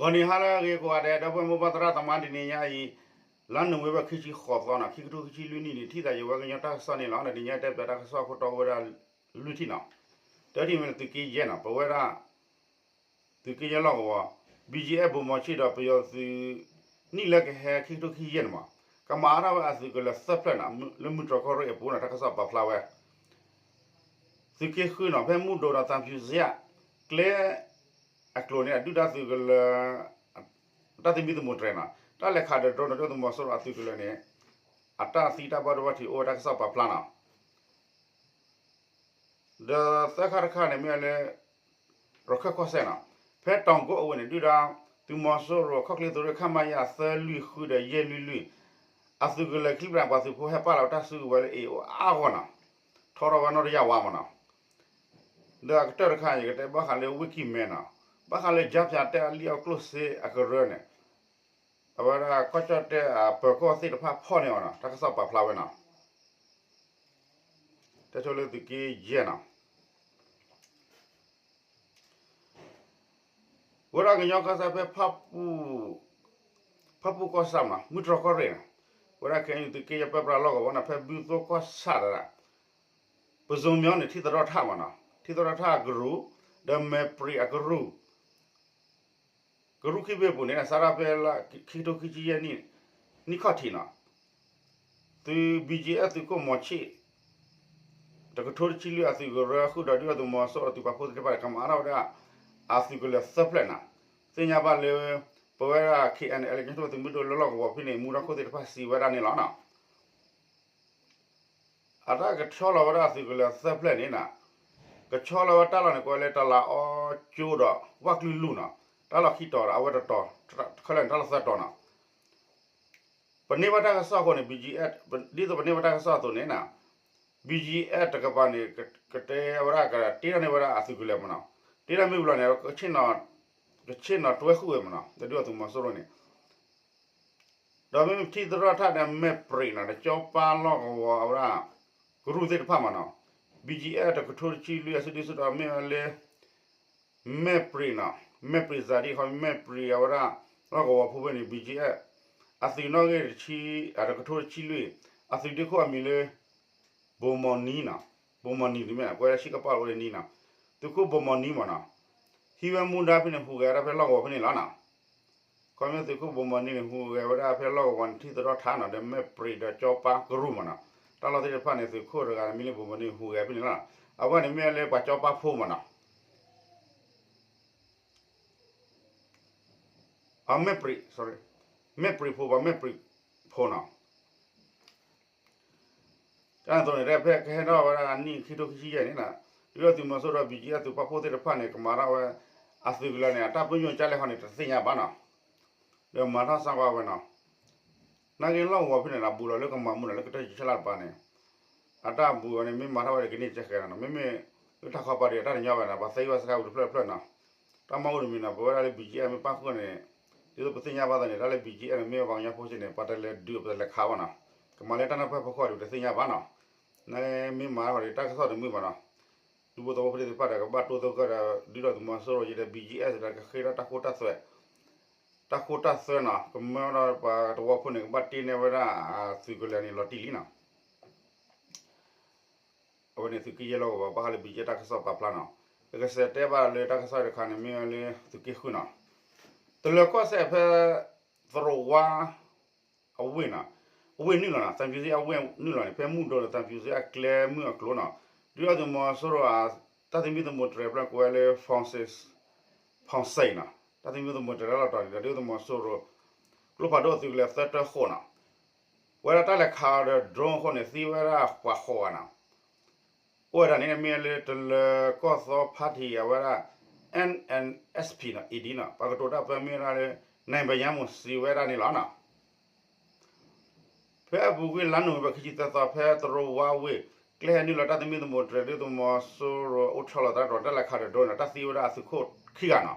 ဂီၤနံၤဟါလၢအဂ့ၤကိးဂၤဒဲး ဒီပုၢ်ဝဲၢ်မိၢ်ပၢ်သရၣ်သမါ တနံၤညါအံၤ လါနိၣ်ဝ့ဘၢၣ် ခံဆံဃိးသီနီၤ ခံကထိခံဆံလွံၢ်နံၣ်န့ၣ် ထံၣ်သးယဝဲကညီတၢ်ကစီၣ်န့ၣ်လီၤ. တနံၤညါတဲပၠးတၢ်ကစီၣ်အခိၣ်တီအိၣ်ဝဲဒၣ် လွံၢ်ထံၣ်နီၤ. တထံၣ်မ့ၢ်န့ၣ် သုးက့ယဲၢ်နီၤ ပဝဲဒၣ် သုးက့ယဲၢ်လီၢ်ကဝီၤ ဘံၣ်ကၠံၣ်အဲၣ် ဘိၣ်မီၤဆံၣ်ဒီးပယီၤသုး နံၣ်လၢကဟဲ ခံကထိခံဆံယဲၢ်န့ၣ်မး ကမၤအါထီၣ်ဝဲအသုးကလၢၤသၢဖျၢၣ်နီၤ လၢမုၢ်တြီၢ်ကီၢ်ရ့ၣ်အပူၤနီၤ တၢ်ကစီၣ်ပာ်ဖျါဝဲ သုးက့ဃုနီၤ ဖဲမုၢ်ဒိၣ်ဒီးသံဖြူဇရပ် ကျဲ အကျိၤန့ၣ် အဒုၣ်ဒါသုးကလၢၤ တၢ်သမံသမိးတြဲၤနီၤ တၢ်လဲၤခးဒီး drone ဒီးဒုၣ်ဒါသုးမီၤစိရိၤအသုးကလၢၤန့ၣ် အတၢ်သံတၢ်ဘၣ်ဒိဘၣ်ထံးအိၣ်ဝဲတၢ်ကစီၣ်ပာ်ဖျါနီၤ. ဒီးသၢခါတခါန့ၣ်မ့ၢ်လၢ ရခၢၣ်ကီၢ်စဲၣ်နီၤ ဖဲတီၤကိအဝ့ၢ်န့ၣ် ဒုၣ်ဒါသုးမီၤစိရိၤခီၣ်ချ့သုးရ့ၣ် ခမရ သၢလွံၢ်ဃုဒီးယဲၢ်လွံၢ်လွံၢ် အသုးကလၢၤချံပျၢ်ပှၤသုးဖိဟဲပာ်လီၤတၢ်စုကဝဲၤလၢအ့ၣ်အိၣ်အါဂီၢ်နီၤ ထီထီၣ်ဝဲနီၣ်တယၢ်ဝါမးနီၤ. ဒီးအကတၢၢ်တခါန့ၣ် ယကတဲဘၣ်ဃးလၢဝ့ၢ်ကံၢ်မဲနီၤ ဘၣ်ဃးလၢယါဖၠးတဲအလံာ်အကျိၣ်စ့အကရၢန့ၣ် အဝဲဒၣ်ကီၢ်ကၠီၣ်တဲၣ်အပၢၤကီၢ်သ့ၣ်တဖၣ်ဖီၣ်န့ၢ်အီၤနီၤ တၢ်ကစီၣ်ပာ်ဖျါဝဲနီၤ. တဲဆိလၢသုးက့ယဲၢ်နီၤ ဝဲဒၣ်ကညီကီၢ်စဲၣ်ဖဲ ဖၣ်ပူၣ်ကီၢ်ဆၣ်မး မုၢ်တြီၢ်ကီၢ်ရ့ၣ်နီၤ ဝဲဒၣ်ခဲအံၤသုးက့ယဲၢ်ပၢပြးလီၢ်ကဝီၤနီၤ ဖဲဘုသိၣ်ကီၢ်ဆၣ်တဒၣ် ပဇိုမညီန့ၣ် ထံသရီၣ်ထၣ်မးနီၤ ထံသရီၣ်ထၣ်အကရူၢ် ဒီးမဲာ်ပြံးအကရူၢ် ကရူၢ်ခံဘ့ၣ်အပူၤန့ၣ် စးထီၣ်ဖဲလါ ခံကထိခံဆံယဲၢ်နံၣ် နံၣ်ခီၣ်ထံးနီၤ သုး ဘံၣ်ကၠံၣ်အဲၣ် သုးခိၣ်မီၤဆံၣ် တကထိတဆံလွံၢ်အသုးကရၢဃုာ်ဒီးဒုၣ်ဒါသုးမီၤစိရိၤအသုးပာ်ဖှိၣ်သ့ၣ်တဖၣ်န့ၣ် ကမၤထီၣ်ဝဲဒၣ် အသုးကလၢၤသၢဖျၢၣ်နီၤ သ့ၣ်ညါဘၣ်လၢ ပဝဲဒၣ် KNLA ကညီတၢ်ထူၣ်ဖျဲးသုးမုၢ်ဒိၣ်လၢလီၢ်ကဝီၤဖဲန့ၣ် မူထီၣ်ခိၣ်သ့ၣ်တဖၣ်စံးဝဲဒၣ်န့ၣ်လီၤနီၤ. အတၢ်ကဆီလီၤဝဲဒၣ်အသုးကလၢၤသၢဖျၢၣ်န့ၣ်နီၤ ကဆီလီၤဝဲတၢ်လီၢ်န့ၣ် ကိးဝဲလၢတလးအီကၠိဒီး ဝၣ်ကျုလူၢ်နီၤ တၢ်လီၢ်ခံတီၤဒီး အဝဲတတီၤ ခဲလၢာ်န့ၣ် တၢ်လီၢ်သၢတီၤနီၤ ပန့ၢ်ဘၣ်တၢ်ကစီၣ်အဃိန့ၣ် ဘံၣ်ကၠံၣ်အဲၣ် ဒ်သိးပန့ၢ်ဘၣ်တၢ်ကစီၣ်အသိးန့ၣ်နီၤ ဘံၣ်ကၠံၣ်အဲၣ် တကပၤန့ၣ် ကတဲဝဲဒၣ် ကတ့ထီၣ်န့ၢ်ဝဲဒၣ်အသုးကလၢၤမးနီၤ တ့ထီၣ်မ့ၢ်ဘျီန့ၣ် ကဆ့ၣ်နီၤတွဲဃုာ်ဝဲမးနီၤ ဒီးဒုၣ်ဒါသုးမီၤစိရိၤန့ၣ် ဒီးမ့မ့ၢ်ထံသရီၣ်ထၣ်ဒီး မဲာ်ပြံးနီၤ ဒီးကၠီပၢ်လီၢ်ကဝီၤအဝဲဒၣ် ကရူၢ်သ့ၣ်တဖၣ်မးနီၤ ဘံၣ်ကၠံၣ်အဲၣ် တကထိတဆံလွံၢ်အစုဒုၣ်စုတီၤမ့ၢ်ဝဲလၢ မဲာ်ပြံးနီၤ မဲာ်ပြံးစၤဒံ ခီမဲာ်ပြံးအဝဲဒၣ် လီၢ်ကဝီၤဖိဖဲန့ၣ် ဘံၣ်ကၠံၣ်အဲၣ် အသုးနီၣ်ဂံၢ်တဆံ တကထိတဆံလွံၢ် အသုးဒ့ခိၣ်အမံၤလၢ ဘိၣ်မီၢ်နံၤနီၤ ဘိၣ်မီၢ်နံၤန့ၣ်မ့ၢ် ကွဲးလၢဆံကပာ်အိၣ်ဒီးနံၤနီၤ သုးခိၣ်ဘိၣ်မီၢ်နံၤမးနီၤ ဟံးဝဲမူဒါဖဲန့ၣ် ဟူးဂဲၤဝဲဒၣ်ဖဲလီၢ်ကဝီၤဖဲန့ၣ်လီၤနီၤ ခီမ့ၢ်သုးခိၣ်ဘိၣ်မီၢ်နံၤန့ၣ် ဟူးဂဲၤဝဲဒၣ်ဖဲလီၢ်ကဝီၤန့ၣ် ထံသရီၣ်ထၣ်နီၤ ဒီးမဲာ်ပြံးဒီးကၠီပၢ်ကရူၢ်မးနီၤ တၢ်လီၢ်သ့ၣ်တဖၣ်န့ၣ် သုးခိၣ်တဂၤန့ၣ် မံၤလၢဘိၣ်မီၢ်နံၤ ဟူးဂဲၤဖဲန့ၣ်လီၤနီၤ အဝဲန့ၣ်မ့ၢ်လၢပှၤကၠီပၢ်ဖိမးနီၤ အမဲာ်ပြံး မဲာ်ပြံးဖိ ပှၤမဲာ်ပြံးဖိနီၤ တၢ်န့ၣ်အသိးန့ၣ် ဖဲကဟဲထီၣ်ဝဲဒၣ်အနံၣ်ခံကထိခံဆံယဲၢ်န့ၣ်နီၤ ဒုၣ်ဒါသုးမီၤစိရိၤဒီး ဘံၣ်ကၠံၣ်အဲၣ် သုးပာ်ဖှိၣ်သ့ၣ်တဖၣ်န့ၣ် ကမၤထီၣ်ဝဲ အသုးကလၢၤန့ၣ် အတၢ်ပညိၣ်ကလဲၣ်ဃီန့ၣ် တသ့ၣ်ညါဘၣ်နီၤ ဒီးမၤထီၣ်စၢ်ကွၢ်ဝဲနီၤ နာ်က့လီၢ်ကဝီၤဖဲန့ၣ်နီၤ ဘူးလီၤလၢကမၤမူနီၤ လၢကတၢၢ်ယဆၢလၢ်တပၤန့ၣ် အတၢ်ဘူးဝဲန့ၣ် မ့ၢ်မၤထီၣ်ဝဲဒီးကန့ၢ်ကဲဃဲၤနီၤ မ့မ့ၢ်လၢတၢ်ခီပၤဒီး တၢ်တညီဘၣ်နီၤ ပှၤသ့ဝဲစခါပူၤတဖျၢၣ်တဖျၢၣ်နီၤ တၢ်မၤအိၣ်တမံၤနီၤ ပဝဲဒၣ်လၢ ဘံၣ်ကၠံၣ်အဲၣ် မ့ၢ်ပၣ်ဃုာ်န့ၣ် ဒ်သိးပသ့ၣ်ညါဘၣ်သးန့ၣ် တၢ်လၢ ဘံၣ်ကၠံၣ်အဲၣ် န့ၣ် မ့ၢ်ပှၤကညီဖိစ့ၢ်န့ၣ် ပှၤတလဲၤဒုးပတလဲၤခးဘၣ်နီၤ ကမၤလၢတၢ်နၢ်ပၢၢ်ဖီခိၣ်ဒီး ပတသ့ၣ်ညါဘၣ်နီၤ နမ့ၢ်မၤထီၣ်ဒီး တၢ်ကစီၣ်တမုာ်ဘၣ်နီၤ ဒူဖိသဝီဖိသ့ၣ်တဖၣ်ဒီး ကဘၣ်တိသဂၢၢ်ဒီး ဒုၣ်ဒါသုးမီၤစိရိၤဒီး ဘံၣ်ကၠံၣ်အဲၣ် ဒီးကဃ့ထီၣ်တၢ်ခိတၢ်သွဲ တၢ်ခိတၢ်သွဲနီၤ ကမၢဒီးပှၤသဝီဖိန့ၣ် ကဘၣ်တ့န့ၢ်ဝဲဒၣ် သုးကလၢၤန့ၣ် လီၤတံၢ်လံနီၤ အဝဲန့ၣ်သုးက့ယဲၢ်လီၢ်ကဝီၤ ဘၣ်ဃးလၢ ဘံၣ်ကၠံၣ်အဲၣ် တၢ်ကစီၣ်ပာ်ဖျါနီၤ ကကစဲးတဲဘၣ်လၢတၢ်ကစီၣ်တခါန့ၣ် မ့ၢ်ဝဲလၢသုးက့ဃုနီၤ တလၢၤကီၢ်စဲၣ်ဖဲ သရိာ်ဝါ အဝ့ၢ်နီၤ အဝ့ၢ်နုာ်လီၤနီၤ သံဖြူဇရပ်အဝ့ၢ်နုာ်လီၤန့ၣ် ဖဲမုၢ်ဒိၣ်ဒီးသံဖြူဇရပ်အကျဲမုၢ်အကျိၤနီၤ ဒုၣ်ဒါသုးမီၤစိရိၤအ တၢ်သမံသမိးတြဲၤဖျၢၣ်ကိးဝဲလၢ ဖီၣ်စ့း ဖီၣ်စ့းနီၤ တၢ်သမံသမိးတြဲၤလၢလီၤတီၤန့ၣ်ဒီး ဒုၣ်ဒါသုးမီၤစိရိၤ ကျိဖးဒိၣ်သုးကလၢၤသၢတၢဃိးနီၤ ဝဲဒၣ်တၢ်လဲၤခးအီၤဒီး drone အဃိန့ၣ် သံဝဲဒၣ်ပှၤဃိးဂၤနီၤ အိၣ်ဝဲဒၣ်န့ၣ်မ့ၢ်လၢတလၢၤကီၢ်သီ party အဝဲဒၣ် N N S P နီၤ A D နီၤ ပှၤကတိၤတၢ်ပၢမ့ၢ်ဝဲဒၣ်လၢ နံၣ်ဘယါမူး စံးဝဲဒၣ်န့ၣ်လီၤနီၤ ဖဲအပူၤကွံာ်လါနိၣ်ဝ့ဘၢၣ် ခံဆံသၢသီ ဖဲသရိာ်ဝါဝ့ၢ် ကျဲဟဲနုာ်လီၤတၢ်သမံသမိးတြဲၤ ဒုၣ်ဒါသုးမီၤစိရိၤအိၣ်ဆီလီၤသရၣ်ဒီး တၢ်လဲၤခးဒီး drone န့ၣ် တၢ်သံဝဲဒၣ်အသုးခိၣ်ခံ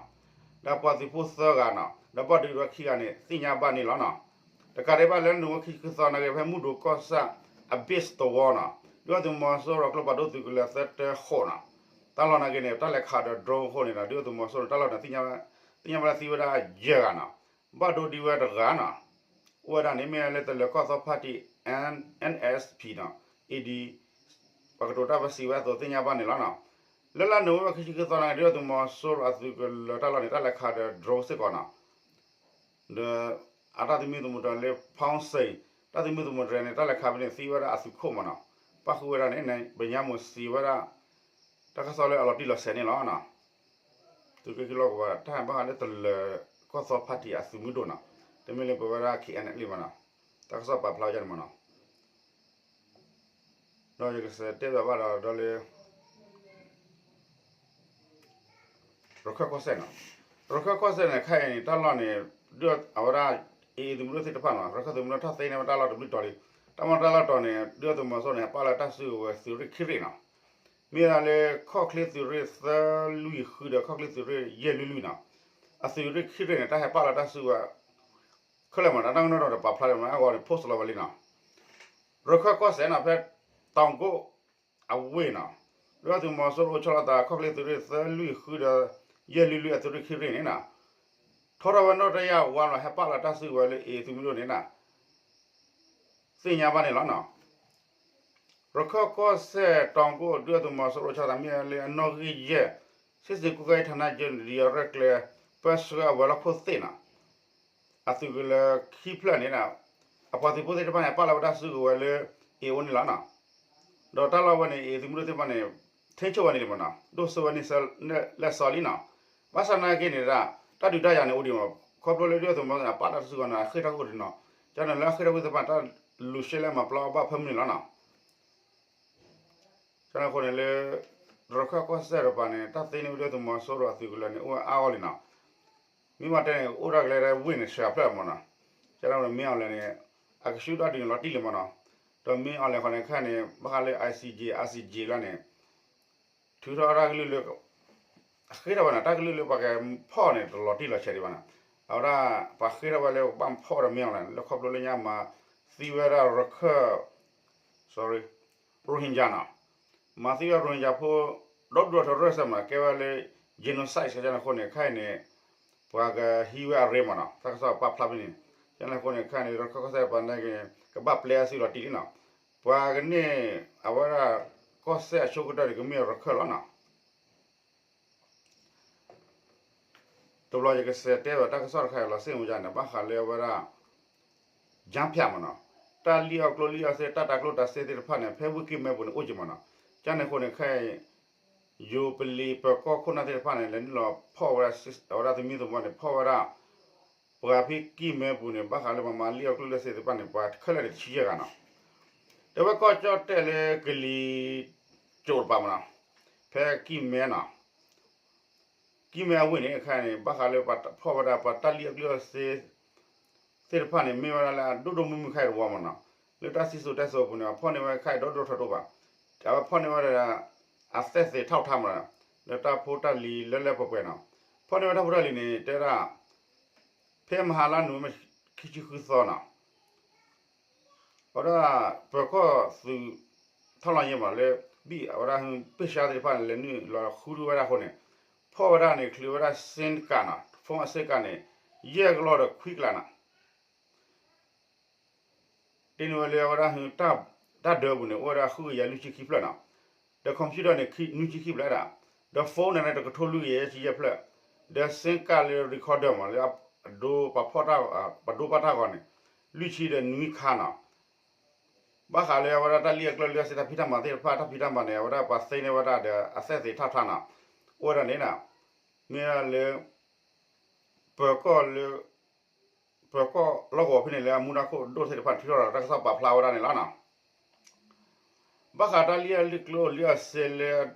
ဂၤနီၤ ဒီးပှၤသုးဖိသၢဂၤနီၤ ဒီးဘၣ်ဒုးဝဲခံဂၤန့ၣ် သ့ၣ်ညါဘၣ်န့ၣ်လီၤနီၤ တကးဒံးဘၣ်လၢလါနိၣ်ဝ့ဘၢၣ် ခံဆံဃုသီ နာ်က့ ဖဲမုၢ်ဒိၣ်ကီၢ်ဆၣ် အ base သဝီနီၤ ဒုၣ်ဒါသုးမီၤစိရိၤကျိဖးဒိၣ်သုးကလၢၤသၢတၢဃိးနီၤ တၢ်လီၢ်နာ်က့န့ၣ် တၢ်လဲၤခးဒီး drone အဃိန့ၣ်ဒီး ဒုၣ်ဒါသုးမီၤစိရိၤန့ၣ် တၢ်လီၢ်န့ၣ်သ့ၣ်ညါ သ့ၣ်ညါဘၣ်လၢသံဝဲဒၣ်ယဲၢ်ဂၤနီၤ, ဘၣ်ဒိဒံးဝဲတဂၤနီၤ, အိၣ်ဝဲဒၣ်န့ၣ် မ့ၢ်လၢတလၢၤကီၢ်သီ party NSP နီၤ, AD ပှၤကတိၤတၢ်ပစံးဝဲအသိးသ့ၣ်ညါဘၣ်န့ၣ်လီၤနီၤ. လၢလါနိၣ်ဝ့ဘၢၣ်ခံဆံဃုသီန့ၣ် ဒုၣ်ဒါသုးမီၤစိရိၤအသုးကလၢၤတၢ်လီၢ်န့ၣ် တၢ်လဲၤခးဒီး drone စ့ၢ်ကီးနီၤ, ဒီးအတၢ်သမံသမိးတၢ်လၢ ဖီၣ်စ့ၣ် တၢ်သမံသမိးတြဲၤန့ၣ် တၢ်လဲၤခးဖဲန့ၣ် သံဝဲဒၣ်အသုးခိၣ်မးနီၤ, ပၣ်ဃုာ်ဝဲဒၣ်န့ၣ် ပညါမိၢ်စံးဝဲဒၣ် တၢ်ကစီၣ်လၢအလီၤတံၢ်လီၤဆဲးန့ၣ်လီၤ. သုးက့ခံလီၢ်ကဝီၤ တၢ်ဟဲဘၣ်ဃးလၢတလၢၤကီၢ်သီ party အသုးမုၢ်ဒိၣ်နီၤ, တမ့ၢ်လၢပဝဲဒၣ် KNLA မးနီၤ, တၢ်ကစီၣ်ပာ်ဖျါဝဲဒၣ်န့ၣ်မးနီၤ. ဒီးယကစးတဲဘၣ်ဘၣ်ဒီးဒီးလၢ ရခၢၣ်ကီၢ်စဲၣ်နီၤ, ရခၢၣ်ကီၢ်စဲၣ်န့ၣ် ခဲအံၤန့ၣ် တၢ်လီၢ်န့ၣ် ဒုးအဝဲဒၣ် AA သုးမုၢ်ဒိၣ်သ့ၣ်တဖၣ်နီၤ, ရခၢၣ်သုးမုၢ်ဒိၣ်ထီၣ်သ့န့ၢ်ဝဲတၢ်လီၢ်တဘျုးတီၤလံ, တၢ်မ့ၢ်တၢ်လီၢ်တီၤန့ၣ် ဒုၣ်ဒါသုးမီၤစိရိၤန့ၣ် ဟဲပာ်လီၤတၢ်စုကဝဲၤသုးရ့ၣ်ခံရ့ၣ်နီၤ, မ့ၢ်ဝဲဒၣ်လၢခီၣ်ချ့သုးရ့ၣ်သၢလွံၢ်ဃုဒီး ခီၣ်ချ့သုးရ့ၣ်ယဲၢ်လွံၢ်လွံၢ်နီၤ, အသုးရ့ၣ်ခံရ့ၣ်န့ၣ် တၢ်ဟဲပာ်လီၤတၢ်စုကဝဲၤ ခဲလၢာ်မး တၢ်ကနီၣ်ဒီးပာ်ဖျါလၢမးအဂီၢ်န့ၣ် post လီၤဝဲလံနီၤ. ရခၢၣ်ကီၢ်စဲၣ်နီၤ ဖဲ တီၤကိၣ်အဝ့ၢ်နီၤ, ဒုၣ်ဒါသုးမီၤစိရိၤအိၣ်ဆီလီၤသး ခီၣ်ချ့သုးရ့ၣ်သၢလွံၢ်ဃုဒီး ယဲၢ်လွံၢ်လွံၢ်အသုးရ့ၣ်ခံရ့ၣ်န့ၣ်နီၤ, ထီထီၣ်ဝဲနီၣ်တယၢ်ဝါလီၤ ဟဲပာ်လီၤတၢ်စုကဝဲၤလၢ AA သုးမုၢ်ဒိၣ်န့ၣ်နီၤ သ့ၣ်ညါဘၣ်န့ၣ်လီၤနီၤ. ရခၢၣ်ကီၢ်စဲၣ်တီၤကိၣ် ဒုၣ်ဒါသုးမီၤစိရိၤအိၣ်ဆီလီၤသး မ့ၢ်ဝဲလၢအနီၣ်ဂံၢ်ယဲၢ် စစ်ဆင်ရေးကွပ်ကဲရေးဌာနချုပ် ဒီးရဲၣ်ကျဲၤ ပၢဆှၢအဝဲၤလီၢ်ခိၣ်သ့ၣ်နီၤ, အသုးကလၢၤခံဖျၢၣ်န့ၣ်နီၤ, အပှၤသုးဖိသ့ၣ်တဖၣ်န့ၣ် ပာ်လီၤဝဲတၢ်စုကဝဲၤလၢ အ့ၣ်အိၣ်န့ၣ်လီၤနီၤ. ဒီးတၢ်လီၢ်ဝဲန့ၣ် AA သုးမုၢ်ဒိၣ်သ့ၣ်တဖၣ်န့ၣ် ထိန်းချုပ်ဝဲန့ၣ်လံမးနီၤ, ဒိၣ်စိဝဲန့ၣ်လၢစီၤလံနီၤ. ဘၣ်ဆၣ်နာ်က့န့ၣ်ဒၣ် တၢ်ဒုးတၢ်ယၤန့ၣ်အိၣ်ဒံးမး, ခီဖျိလၢဒုၣ်ဒါသုးမီၤစိရိၤန့ၣ် အပာ်လီၤတၢ်စုကဝဲၤန့ၣ် အဃ့ၢ်ထီၣ်ကအိၣ်ဒံးနီၤ, ကန့ၣ်လၢအဃ့ၢ်ထီၣ်ဝံသ့ၣ်တဖၣ်န့ၣ် တၢ်လူၤရှဲလဲမၤပျီအဘၣ်ဖၢမုၢ်န့ၣ်လီၤနီၤ. ကန့ၣ်အဃိန့ၣ်လၢ ရခၢၣ်ကီၢ်စဲၣ်တပၤန့ၣ် တၢ်သ့န့ၢ်ဝဲဒုၣ်ဒါသုးမီၤစိရိၤအသုးကလၢၤန့ၣ် အိၣ်ဝဲအါအါဂီၢ်လံနီၤ. မ့ၢ်မးတဲန့ၣ် အိၣ်ဒၣ်ကလဲၤဒၣ်ဝ့ၢ်န့ၣ် စှၤဖျၢၣ်မးနီၤ, ကန့ၣ်အဃိန့ၣ် မ့ၢ်အီၤလဲၣ်န့ၣ် အကဆူၣ်တၢ်ဒုးန့ၣ်လီၤတံၢ်လံမးနီၤ. ဒီးမ့ၢ်အီၤလဲၣ်ဃီန့ၣ် ခဲန့ၣ် ဘၣ်ဃးလၢ ICJ ICJ လၢန့ၣ် ထုးထီၣ်တၢ်ကလုၢ်လၢ အဃ့ထီၣ်ဝဲန့ၣ် တၢ်ကလုၢ်လၢပှၤကဖီၣ်န့ၣ် တလီၤတံၢ်လီၤဆဲးဒံးဘၣ်န့ၣ်, အဝဲဒၣ် ပှၤဃ့ထီၣ်ဝဲလၢပဘၣ်ဖီၣ်ဒီးမ့ၢ်အီၤလဲၣ်န့ၣ် လၢခီဖျိလၢညါမၤသံဝဲဒၣ်ရခၢၣ် sorry Rohingya နီၤ, မၤသံဝဲ Rohingya ဖိ ဒီဒူၣ်ဒီထၢရၢၢ်စၢၤမး ကဲဝဲလၢ genocide ကန့ၣ်အဃိန့ၣ် ခဲအံၤန့ၣ် ပှၤကဟံးဝဲအရ့မးနီၤ, တၢ်ကစီၣ်ပာ်ဖျါဖဲန့ၣ်, ကန့ၣ်အဃိန့ၣ် ခဲအံၤန့ၣ် ရခၢၣ်ကီၢ်စဲၣ်တပၤန့ၣ် ကဘၣ်ပျဲအစုလီၤတံၢ်လံနီၤ, ပှၤကန့ၢ် အဝဲဒၣ် ကီၢ်စဲၣ်အဆိကတၢၢ်န့ၣ် ကမ့ၢ်ရခၢၣ်လီၤနီၤ. တဘျီယကစးတဲဘၣ်တၢ်ကစီၣ်တခါအံၤလီၤ စ့ၣ်မူယါန့ၣ် ဘၣ်ဃးလၢအဝဲဒၣ် ကၠါဖၠးမးနီၤ, တၢ်လံၣ်အီၣ်ကျိၣ်လံၣ်အီၣ်စ့ တၢ်တၤကျိၣ်တၤစ့သ့ၣ်တဖၣ်န့ၣ် ဖဲဝ့ၢ်ကံၢ်မဲပူၤန့ၣ် အိၣ်က့ၤမးနီၤ, ကန့ၣ်အဃိန့ၣ် ခဲအံၤ ယိၤပလံၤပၢၤကီၢ်ခိၣ်နၢ်သ့ၣ်တဖၣ်န့ၣ် လဲၤနုာ်လီၤဖီၣ်ဝဲဒၣ် အဝဲဒၣ်သမံသမိးန့ၣ် ဖီၣ်ဝဲဒၣ် ပှၤဖဲကံၢ်မဲပူၤန့ၣ် ဘၣ်ဃးလၢပှၤမၤလံၣ်အီၣ်ကျိၣ်လံၣ်အီၣ်စ့သ့ၣ်တဖၣ်န့ၣ် ပှၤခဲလၢာ်န့ၣ်တဆံယဲၢ်ဂၤနီၤ, တဲဝဲကီၢ်ကၠီၣ်တဲၣ်လၢကလံၤကၠိၣ်တပၤမးနီၤ, ဖဲကံၢ်မဲနီၤ ကံၢ်မဲအဝ့ၢ်န့ၣ် ခဲအံၤန့ၣ် ဘၣ်ဃးလၢပှၤဖီၣ်ဝဲဒၣ်ပှၤတၢ်လံၣ်အီၣ်ကျိၣ်လံၣ်အီၣ်စ့ သ့ၣ်တဖၣ်န့ၣ် မ့ၢ်ဝဲဒၣ်လၢအဒိၣ်ဒိၣ်မုၢ်မုၢ်ခဲအံၤတဝီမးနီၤ, လၢတၢ်စံၣ်စိၤတဲစိၤအပူၤန့ၣ် အဖီၣ်န့ၢ်ဝဲခဲအံၤဒီဒိၣ်ထီၣ်တအိၣ်ဘၣ်, အဝဲဖီၣ်န့ၢ်ဝဲဒၣ် အသက်သေထောက်ထားမးနီၤ, လၢတၢ်ဖိတၢ်လံၤလၢလၢပှဲၤပှဲၤနီၤ, ဖီၣ်န့ၢ်ဝဲတၢ်ဖိတၢ်လံၤန့ၣ် တဲဝဲဒၣ် ဖဲမဟါလါနိၣ်ဝ့ဘၢၣ်ခံဆံဃုသီနီၤ အဝဲဒၣ် ပၢၤကီၢ်သုး ထီၣ်လီၤယဲၢ်မးလၢ ဘံၣ်အဝဲဒၣ်ဟု ပ့ၢ်ဆှါသ့ၣ်တဖၣ်န့ၣ် လဲၤနုာ်လီၤဃုထူဝဲဒၣ်အဃိန့ၣ် ဖီၣ်ဝဲဒၣ်န့ၣ် ချုးဝဲဒၣ် SIM card နီၤ phone SIM card န့ၣ် ယဲၢ်ကလီၢ်ဒီးခွံကလးနီၤ တ့ၢ်န့ၢ်ဝဲလၢအဝဲဒၣ်ဟု တၢ်ဒၢပူၤန့ၣ် အိၣ်ဝဲဒၣ်ဃုကယၤလွံၢ်ဆံခံဖျၢၣ်နီၤ, ဒီး computer န့ၣ် နွံဆံခံဖျၢၣ်ဒၣ်, ဒီး phone န့ၣ် တကထိလွံၢ်ကယၤယဲၢ်ဆံယဲၢ်ဖျၢၣ်, ဒီး SIM card လၢ recorder မး လၢအဒိ ပှၤဖီၣ်တၢ် ပှၤဒိဘၣ်တၢ်ဂီၤန့ၣ် လွံၢ်ဆံဒီးနွံခါနီၤ ဘၣ်ဃးလၢအဝဲဒၣ်တၢ်လံၣ်အီၣ်ကျိၣ်လံၣ်အီၣ်စ့တၢ်ဖံးတၢ်မၤသ့ၣ်တဖၣ် တၢ်ဖံးတၢ်မၤန့ၣ် အဝဲဒၣ်ပှၤသ့န့ၢ်ဝဲဒၣ်ဒီး အသက်သေထောက်ထားနီၤ, အိၣ်ဝဲဒၣ်န့ၣ်နီၤ, မ့ၢ်ဒၣ်လၢ ပၢၤကီၢ်လၢ ပၢၤကီၢ်လီၢ်ကဝီၤဖဲန့ၣ်လၢအမူဒါခိၣ်ဒိၣ်သ့ၣ်တဖၣ် ထုးထီၣ်ဒီးတၢ်ကစီၣ်ပာ်ဖျါဝဲဒၣ်န့ၣ်လီၤနီၤ. ဘၣ်ဃးတၢ်လံၣ်အီၣ်ကျိၣ်လံၣ်အီၣ်စ့လၢ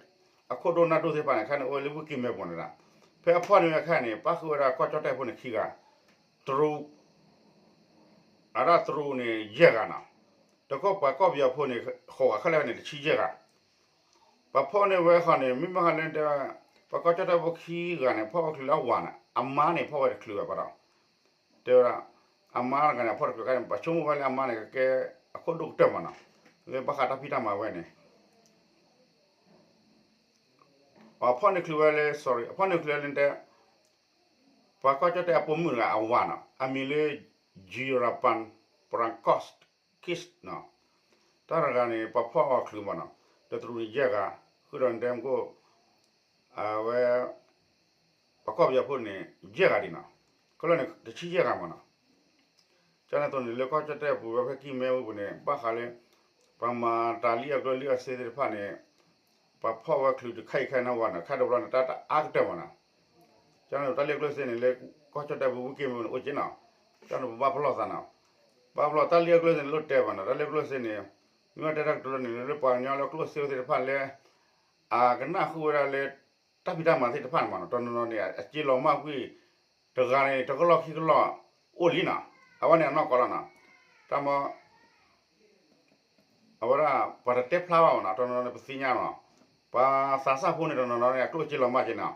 အခိၣ်ဒိၣ်နၢ်ဒိၣ်သ့ၣ်တဖၣ်န့ၣ် ခဲအံၤန့ၣ် အိၣ်ဝဲလၢဝ့ၢ်ကံၢ်မဲပူၤန့ၣ်ဒီး ဖဲအဖီၣ်န့ၢ်ဝဲခဲအံၤန့ၣ် ပၣ်ဃုာ်ဝဲဒၣ်ကီၢ်ကၠီၣ်တဲၣ်ဖိန့ၣ်ခံဂၤ, တရူး အဝဲဒၣ်တရူးန့ၣ်ယဲၢ်ဂၤနီၤ, ဒီးကီၢ်ပှၤကီၢ်ပယီၤဖိန့ၣ် ဃိးဂၤခဲလၢာ်န့ၣ် တဆံယဲၢ်ဂၤ ပှၤဖီၣ်န့ၢ်ဝဲဃီန့ၣ် မ့ၢ်မဟါလၢတဲဝဲ ပှၤကီၢ်ကၠီၣ်တဲၣ်ဖိခံဂၤန့ၣ် ဖီၣ်ဝဲချုးလၢအဝၤန့ၣ် အမါန့ၣ် ဖီၣ်ဝဲတချုးဘၣ်ဒီး တဲဝဲဒၣ် အမါတဂၤန့ၣ် အဖီၣ်တချုးခါန့ၣ် ပှၤဆိကမိၣ်ဝဲလၢအမါန့ၣ် ကကဲအခိၣ်ဒိၣ်ကတၢၢ်မးနီၤ, လၢဘၣ်ဃးတၢ်ဖံးတၢ်မၤဝဲန့ၣ် အဖီၣ်န့ၢ်ချုးဝဲလၢ sorry အဖီၣ်န့ၢ်ချုးဝဲလၢတဲ ပှၤကီၢ်ကၠီၣ်တဲၣ်အပိာ်မုၣ်တဂၤအဝၤနီၤ အမံၤလၢ Jirapan Prakash Kis နီၤ, တၢ်တဂၤန့ၣ် ပှၤဖီၣ်အီၤချုးမးနီၤ, ဒီးတရူးန့ၣ်ယဲၢ်ဂၤ, ဃုာ်ဒီးန့ၣ်တဲမကိၣ်, အဝဲ ပှၤကီၢ်ပယီၤဖိန့ၣ် ယဲၢ်ဂၤဒံးနီၤ, ခဲလၢာ်န့ၣ် တဆံယဲၢ်ဂၤမးနီၤ. ကန့ၣ်အသိးန့ၣ် လၢကီၢ်ကၠီၣ်တဲၣ်ပူၤဝဲဖဲကံၢ်မဲပူၤန့ၣ် ဘၣ်ဃးလၢ ပှၤမၤတၢ်လံၣ်အကျိၣ်လံၣ်အစ့သ့ၣ်တဖၣ်န့ၣ် ပှၤဖီၣ်ဝဲချုးတခါအံၤခါအံၤနီၤဝဲနီၤ, ခဲတဘျီန့ၣ် တၢ်တအါကတၢၢ်မးနီၤ. ကန့ၣ် တၢ်လံၣ်အကျိၣ်စ့န့ၣ် လၢကီၢ်ကၠီၣ်တဲၣ်ပူၤဝံၤက့ၤမ့ၢ်န့ၣ် အိၣ်က့နီၤ, ကန့ၣ် ပဘၣ်ပလီၢ်သးနီၤ, ဘၣ်ပလီၢ်တၢ်လံၣ်အကျိၣ်စ့န့ၣ် လိၣ်တဲဘၣ်နီၤ, တၢ်လံၣ်အကျိၣ်စ့န့ၣ် မ့ၢ်ဝဲတဲတၢ်ကတိၤလၢန့ၣ် လၢပှၤကညီလၢကျိၣ်စ့သ့ၣ်တဖၣ်လၢ အကနၣ်ဃုာ်ဝဲဒၣ်လၢ တၢ်ဖံးတၢ်မၤသ့ၣ်တဖၣ်န့ၣ်မးနီၤ, တနီၤနီၤန့ၣ် အစ့လီၤမၢ်ကွံာ် တဂၤန့ၣ် တကလီၢ်ခံကလီၢ် အိၣ်လံနီၤ, အဝဲန့ၣ်အနီၢ်ကီၢ်လီၤနီၤ, တၢ်မ့ၢ် အဝဲဒၣ် ပှၤတတဲဖျါဘၣ်မးနီၤ, တနီၤနီၤန့ၣ် ပသ့ၣ်ညါနီၤ, ပှၤသးစၢ်ဖိန့ၣ် တနီၤနီၤန့ၣ် အကျိၣ်အစ့လီၤမၢ်က့နီၤ,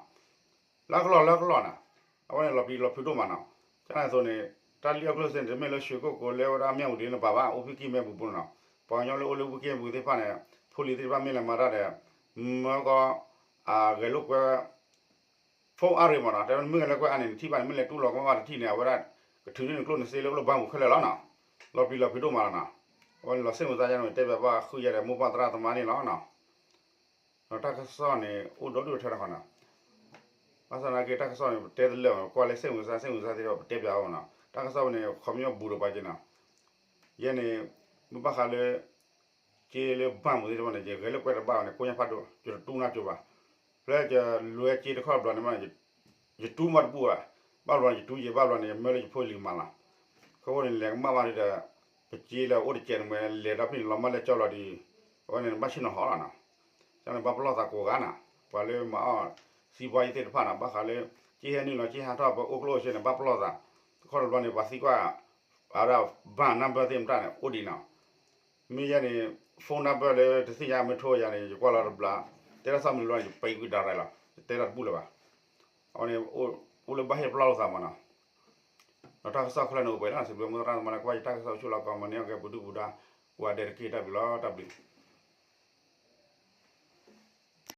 လၢကလီၢ်လၢကလီၢ်နီၤ, အဝဲန့ၣ်လီၤပျံၤလီၤဖုးဒိၣ်မးနီၤ. ကန့ၣ်အသိးန့ၣ် တၢ်လံၣ်အကျိၣ်စ့န့ၣ် တမ့ၢ်လၢရွှေကုက္ကိုလၢဝဲဒၣ်မၠၣ်ဝတံၤန့ၣ်ဘၣ်ဘၣ်, အိၣ်ဖဲကံၢ်မဲပူၤပူၤနီၤ, ပှၤကညီလၢအိၣ်လၢဝံၤက့ၤပူၤသ့ၣ်တဖၣ်န့ၣ် ဖိလံၤသ့ၣ်တဖၣ်မ့ၢ်လဲၤမၤတၢ်ဒီး မၢကီ အဂဲၤလိာ်ကွဲ phone အါရ့မးနီၤ, တဲဝဲမ့ၢ်ဂဲၤလိာ်ကွဲအါန့ၣ် နထံၣ်ဘၣ်န့ၣ် မ့ၢ်လဲၤတူၢ်လီၤကမၣ်ဘၣ်တထံၣ်န့ၣ် အဝဲဒၣ် ကထုးန့ၢ်နကျိၣ်နစ့လၢအိၣ်လၢဘၣ်ပူၤခဲလၢာ်လီၤနီၤ, လီၤပျံၤလီၤဖုးဒိၣ်မးလီၤနီၤ. အဝဲန့ၣ်လီၤစ့ၣ်မုၢ်သးယါန့ၣ် တဲဘၣ်ဘၣ်ဃုာ်ယဲဒီး မိၢ်ပၢ်သရၣ်သမါန့ၣ်လီၤနီၤ. ဒီးတၢ်ကစီၣ်န့ၣ် အိၣ်ဒီဒူၣ်ထဲတခီနီၤ, ဘၣ်ဆၣ်သနာ်က့ တၢ်ကစီၣ်န့ၣ် ပတဲတလၢာ်ဘၣ်, ကွၢ်လၢစ့ၣ်မုၢ်သး စ့ၣ်မုၢ်သးသ့ဒီး ပတဲပျးအီၤနီၤ, တၢ်ကစီၣ်ဝဲန့ၣ် ခီပညီဘူးဒီးပှၤက့နီၤ. ယဲန့ၣ် မ့ၢ်ဘၣ်ဃးလၢ က့လၢဘၣ်မူးသ့ၣ်တဖၣ်န့ၣ် ယဂဲၤလိာ်ကွဲတဘၣ်ဝဲန့ၣ် ကိညါဖးဒိၣ် ယတတူၢ်နီၢ်ကၠိဘၣ်. ဖဲယလဲၤက့တခီတဘျီန့ၣ်မး ယတူၢ်မးတဘူၣ်ဘၣ်, ဘၣ်ဘျီန့ၣ် ယတူၢ်ယဲ ဘၣ်ဘျီန့ၣ် ယမၢလၢယဖိလံၤမၤလီၤ. ခဲအံၤန့ၣ် လဲၤကမၣ်ဘၣ်ဒီး ပက့လၢအိၣ်တစဲးန့ၣ်မး လဲၤဒီးဖဲန့ၣ် လီၤမၢ်လၢကၠီလီၤဒီး အဝဲန့ၣ် ဘၣ်ဆ့ၣ်နီၤဟီၣ်လီၤနီၤ. ကန့ၣ် ဘၣ်ပလီၢ်သးကိးဂၤနီၤ, ပှၤလၢမၤအီၣ် စံးပှၤယသ့ၣ်တဖၣ်နီၤ, ဘၣ်ဃးလၢ က့ဟဲနုာ်လီၤက့ဟးထီၣ် ပအိၣ်ကျိၣ်အိၣ်စ့န့ၣ် ဘၣ်ပလီၢ်သး, တခီတဘျီန့ၣ် ပှၤသံကွၢ် အဝဲဒၣ် ဘၣ်နါဘၢသ့ၣ်မတၤန့ၣ် အိၣ်ဒံးနီၤ. မ့ၢ်ယဲန့ၣ် phone number လၢတသ့ၣ်ညါမ့ၢ်ထိယၤန့ၣ် ယကွၢ်လီၤတဘျီ, တဲတၢ်သီၣ်မုၢ်တဘျီန့ၣ် ယပံးကွံာ်ဒၣ်ရဲၣ်လီၤ, ယတဲတၢ်တဘူၣ်လၢၤဘၣ်. အဝဲန့ၣ် အိၣ်လၢဘၣ်ဟ့ၣ်ပလီၢ်လိာ်သးမးနီၤ. ဒီးတၢ်ကစီၣ်ခဲလၢာ်န့ၣ်အိၣ်ပှဲၤလီၤ, စံးဘျုးမိၢ်သရၣ်သမါလၢ ကွၢ်ယတၢ်ကစီၣ်အိၣ်ဆူၣ်လီၤ comment န့ၢ်အီၤကဲပူၤဒုၣ်ပူၤဒါ, ကိးဂၤဒဲးတက့ၢ် တၢ်ဘျုးလီၤ တၢ်ဘျုး